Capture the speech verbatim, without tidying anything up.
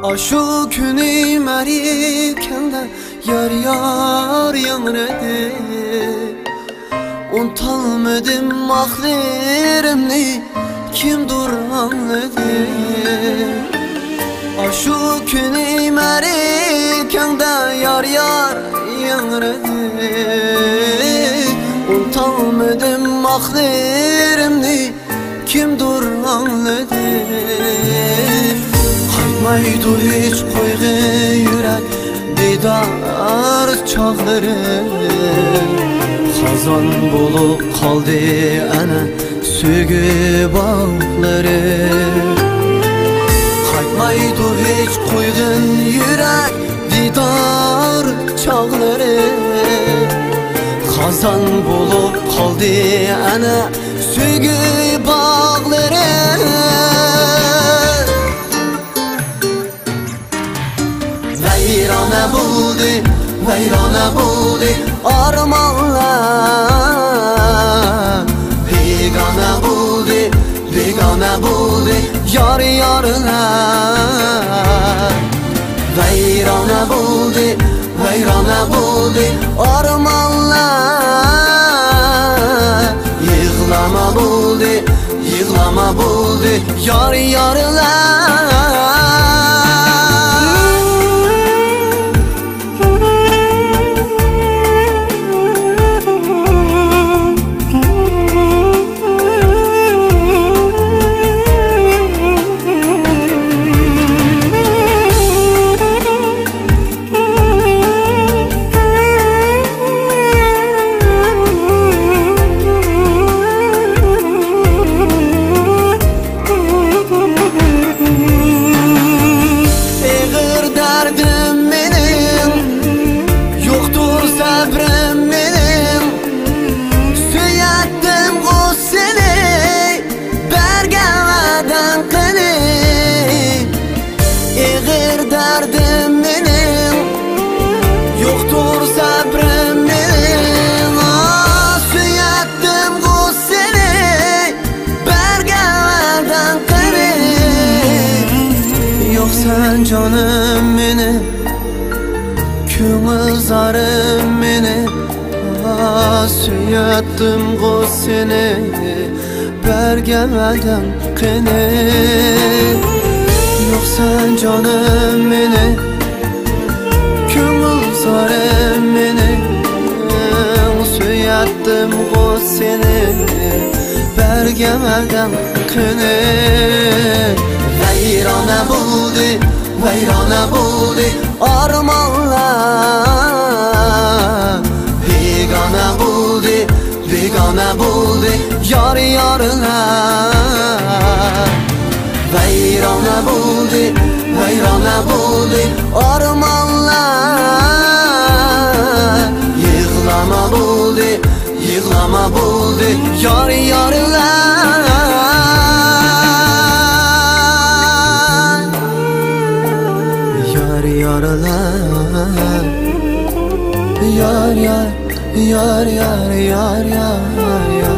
ئاشۇ كۈنى مەرىكەڭدە يار يار ياڭرىدى. ئۇنتالمىدىم ئاھلىرىمنى، كىمدۇر ئاڭلىدى. ئاشۇ كۈنى مەرىكەڭدە يار يار ياڭرىدى. ئۇنتالمىدىم ئاھلىرىمنى، كىمدۇر ئاڭلىدى. قايتمايدۇ ھېچ قويغىن يۈرەك دىدار چاغلىرى. خازان بولۇپ قالدى ئەنە سۆيگۈ باغلىرى. قايتمايدۇ ھېچ قويغىن يۈرەك دىدار چاغلىرى. خازان بولۇپ قالدى ئەنە سۆيگۈ باغلىرى. ۋەيرانە بولدى، ۋەيرانە بولدى ئارمانلار. بىگانە بولدى، بىگانە بولدى يار يارلار. ۋەيرانە بولدى، ۋەيرانە بولدى ئارمانلار. يىغلاما بولدى، يىغلاما بولدى يار يارلار. ئېغىر دەردىم مېنىڭ، يوقتۇر سەبرىم مېنىڭ. سۆيەتتىمغۇ سېنى، بەرگەن ۋەدەڭ قېنى؟ ئېغىر دەردىم مېنىڭ، يوقتۇر سەبرىم مېنىڭ. ئا، سۆيەتتىمغۇ سېنى، بەرگەن ۋەدەڭ قېنى؟ يوقسەن جانىم مېنى، كۆڭۈل زارىم مېنى، ئا، سۆيەتتىمغۇ سېنى، بەرگەن ۋەدەڭ قېنى؟ يوقسەن جانىم مېنى، كۆڭۈل زارىم مېنى، سۆيەتتىمغۇ سېنى، بەرگەن ۋەدەڭ قېنى؟ ۋەيرانە بولدى، ۋەيرانە بولدى ئارمانلار. بىگانە بولدى، بىگانە بولدى يار يارلار. ۋەيرانە بولدى، ۋەيرانە بولدى ئارمانلار. يىغلاما بولدى، يىغلاما بولدى يار يارلار. يار يارلار. يار يار، يار يار، يار يار، يار.